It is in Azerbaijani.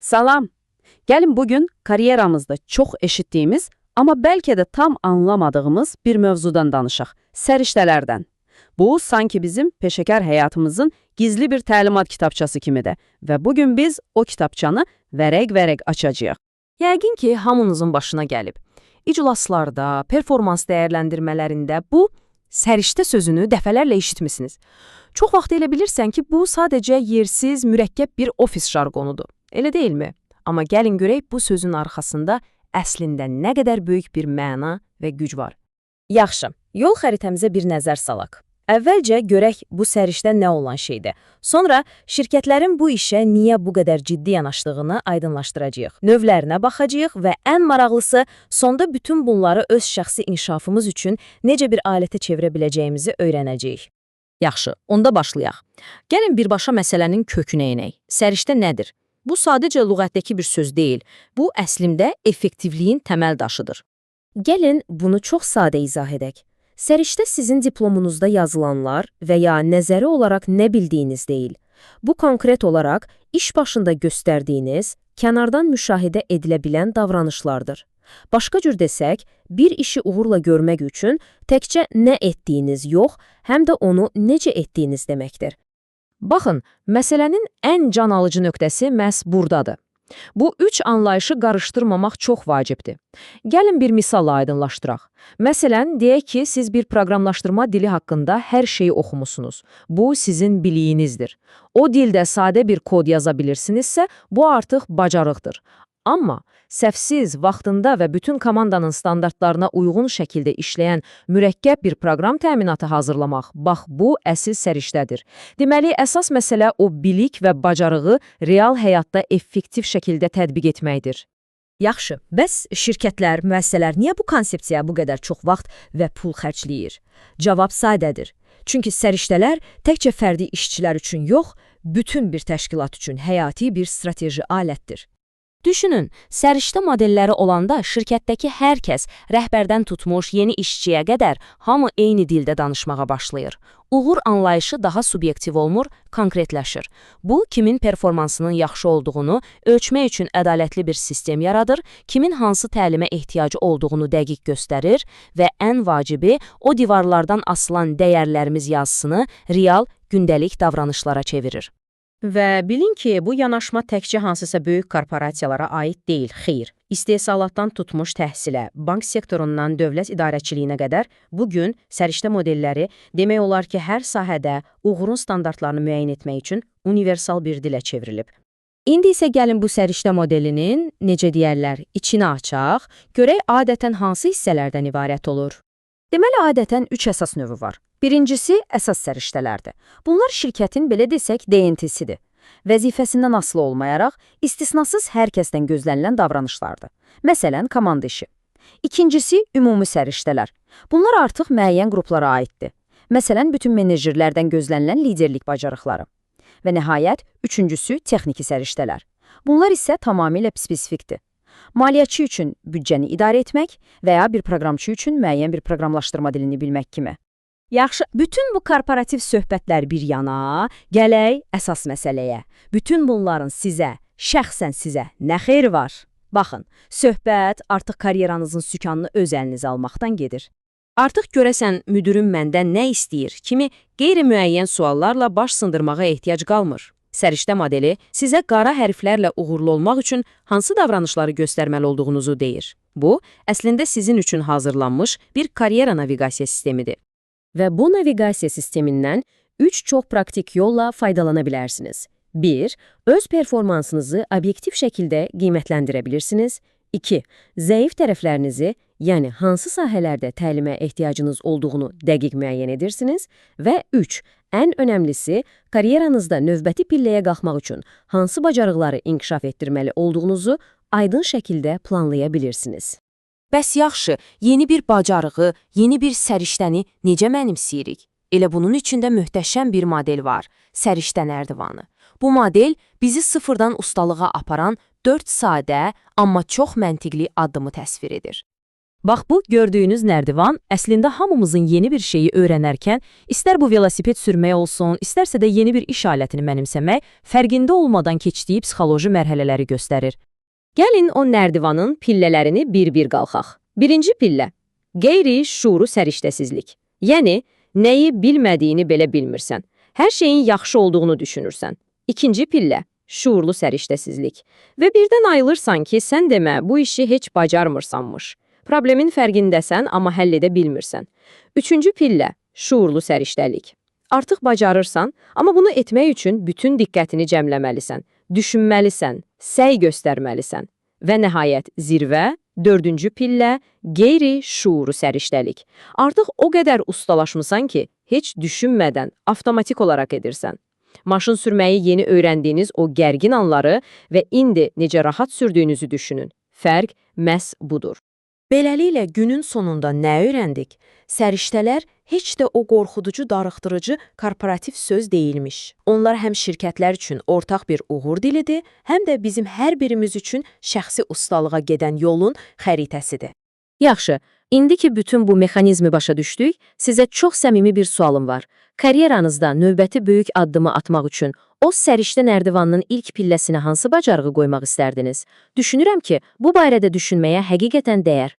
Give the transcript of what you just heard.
Salam. Gəlin bugün karyeramızda çox eşitdiyimiz, amma bəlkə də tam anlamadığımız bir mövzudan danışaq. Səriştələrdən. Bu, sanki bizim peşəkar həyatımızın gizli bir təlimat kitabçası kimidir. Və bugün biz o kitabçanı vərəq-vərəq açacağıq. Yəqin ki, hamınızın başına gəlib. İclaslarda, performans dəyərləndirmələrində bu səriştə sözünü dəfələrlə eşitmisiniz. Çox vaxt elə bilirsən ki, bu sadəcə yersiz, mürəkkəb bir ofis jargonudur. Elə deyilmi? Amma gəlin görək bu sözün arxasında əslində nə qədər böyük bir məna və güc var. Yaxşı, yol xəritəmizə bir nəzər salaq. Əvvəlcə görək bu səriştə nə olan şeydir. Sonra şirkətlərin bu işə niyə bu qədər ciddi yanaşdığını aydınlaşdıracağıq. Növlərinə baxacağıq və ən maraqlısı, sonda bütün bunları öz şəxsi inkişafımız üçün necə bir alətə çevirə biləcəyimizi öyrənəcəyik. Yaxşı, onda başlayaq. Gəlin birbaşa məsələnin kökünə enək. Səriştə nədir? Bu sadəcə lüğətdəki bir söz deyil. Bu əslində effektivliyin təməl daşıdır. Gəlin bunu çox sadə izah edək. Səriştə sizin diplomunuzda yazılanlar və ya nəzəri olaraq nə bildiyiniz deyil. Bu konkret olaraq iş başında göstərdiyiniz, kənardan müşahidə edilə bilən davranışlardır. Başqa cür desək, bir işi uğurla görmək üçün təkcə nə etdiyiniz yox, həm də onu necə etdiyiniz deməkdir. Baxın, məsələnin ən can alıcı nöqtəsi məhz burdadır. Bu üç anlayışı qarışdırmamaq çox vacibdir. Gəlin bir misalla aydınlaşdıraq. Məsələn, deyək ki, siz bir proqramlaşdırma dili haqqında hər şeyi oxumusunuz. Bu sizin biliyinizdir. O dildə sadə bir kod yaza bilirsinizsə, bu artıq bacarıqdır. Amma səhvsiz, vaxtında və bütün komandanın standartlarına uyğun şəkildə işləyən mürəkkəb bir proqram təminatı hazırlamaq, bax bu əsil səriştədir. Deməli, əsas məsələ o bilik və bacarığı real həyatda effektiv şəkildə tətbiq etməkdir. Yaxşı, bəs şirkətlər, müəssisələr niyə bu konsepsiyaya bu qədər çox vaxt və pul xərcləyir? Cavab sadədir. Çünki səriştələr təkcə fərdi işçilər üçün yox, bütün bir təşkilat üçün həyati bir strateji alətdir. Düşünün, səriştə modelləri olanda şirkətdəki hər kəs, rəhbərdən tutmuş yeni işçiyə qədər hamı eyni dildə danışmağa başlayır. Uğur anlayışı daha subyektiv olmur, konkretləşir. Bu, kimin performansının yaxşı olduğunu ölçmək üçün ədalətli bir sistem yaradır, kimin hansı təlimə ehtiyacı olduğunu dəqiq göstərir və ən vacibi, o divarlardan asılan dəyərlərimiz yazısını real, gündəlik davranışlara çevirir. Və bilin ki, bu yanaşma təkcə hansısa böyük korporasiyalara aid deyil, xeyr. İstehsalatdan tutmuş təhsilə, bank sektorundan dövlət idarəçiliyinə qədər bu gün səriştə modelləri demək olar ki, hər sahədə uğurun standartlarını müəyyən etmək üçün universal bir dilə çevrilib. İndi isə gəlin bu səriştə modelinin, necə deyərlər, içini açaq, görək adətən hansı hissələrdən ibarət olur. Deməli, adətən üç əsas növü var. Birincisi, əsas səriştələrdir. Bunlar şirkətin, belə desək, DNT-sidir. Vəzifəsindən asılı olmayaraq, istisnasız hər kəsdən gözlənilən davranışlardır. Məsələn, komanda işi. İkincisi, ümumi səriştələr. Bunlar artıq müəyyən qruplara aiddir. Məsələn, bütün menecerlərdən gözlənilən liderlik bacarıqları. Və nəhayət, üçüncüsü, texniki səriştələr. Bunlar isə tamamilə spesifikdir. Maliyyəçi üçün büdcəni idarə etmək və ya bir proqramçı üçün müəyyən bir proqramlaşdırma dilini bilmək kimi. Yaxşı, bütün bu korporativ söhbətlər bir yana, gələk əsas məsələyə. Bütün bunların sizə, şəxsən sizə nə xeyri var? Baxın, söhbət artıq karyeranızın sükanını öz əlinizə almaqdan gedir. Artıq görəsən müdürüm məndən nə istəyir kimi qeyri-müəyyən suallarla baş sındırmağa ehtiyac qalmır. Səriştə modeli sizə qara hərflərlə uğurlu olmaq üçün hansı davranışları göstərməli olduğunuzu deyir. Bu, əslində sizin üçün hazırlanmış bir karyera naviqasiya sistemidir. Və bu naviqasiya sistemindən 3 çox praktik yolla faydalana bilərsiniz. 1. Öz performansınızı obyektiv şəkildə qiymətləndirə bilirsiniz. 2. Zəif tərəflərinizi, yəni hansı sahələrdə təlimə ehtiyacınız olduğunu dəqiq müəyyən edirsiniz. Və 3. Ən önəmlisi, karyeranızda növbəti pilləyə qalxmaq üçün hansı bacarıqları inkişaf etdirməli olduğunuzu aydın şəkildə planlaya bilirsiniz. Bəs yaxşı, yeni bir bacarığı, yeni bir səriştəni necə mənimsəyirik? Elə bunun üçün də möhtəşəm bir model var, səriştə nərdivanı. Bu model bizi sıfırdan ustalığa aparan 4 sadə, amma çox məntiqli addımı təsvir edir. Bax bu gördüyünüz nərdivan əslində hamımızın yeni bir şeyi öyrənərkən, istər bu velosiped sürmək olsun, istərsə də yeni bir iş alətini mənimsəmək, fərqində olmadan keçdiyi psixoloji mərhələləri göstərir. Gəlin o nərdivanın pillələrini bir-bir qalxaq. Birinci pillə. Qeyri-şuuru səriştəsizlik. Yəni, nəyi bilmədiyini belə bilmirsən. Hər şeyin yaxşı olduğunu düşünürsən. İkinci pillə. Şuurlu səriştəsizlik. Və birdən ayılırsan ki, sən demə, bu işi heç bacarmırsanmış. Problemin fərqindəsən, amma həll edə bilmirsən. Üçüncü pillə. Şuurlu səriştəlik. Artıq bacarırsan, amma bunu etmək üçün bütün diqqətini cəmləməlisən, düşünməlisən, səy göstərməlisən. Və nəhayət zirvə, dördüncü pillə, qeyri-şuuru səriştəlik. Artıq o qədər ustalaşmısan ki, heç düşünmədən avtomatik olaraq edirsən. Maşın sürməyi yeni öyrəndiyiniz o gərgin anları və indi necə rahat sürdüyünüzü düşünün. Fərq məhz budur. Beləliklə günün sonunda nə öyrəndik? Səriştələr heç də o qorxuducu, darıxdırıcı korporativ söz deyilmiş. Onlar həm şirkətlər üçün ortaq bir uğur dilidir, həm də bizim hər birimiz üçün şəxsi ustalığa gedən yolun xəritəsidir. Yaxşı, indi ki bütün bu mexanizmi başa düşdük, sizə çox səmimi bir sualım var. Karyeranızda növbəti böyük addımı atmaq üçün o səriştə nərdivanının ilk pilləsinə hansı bacarığı qoymaq istərdiniz? Düşünürəm ki, bu barədə düşünməyə həqiqətən dəyər.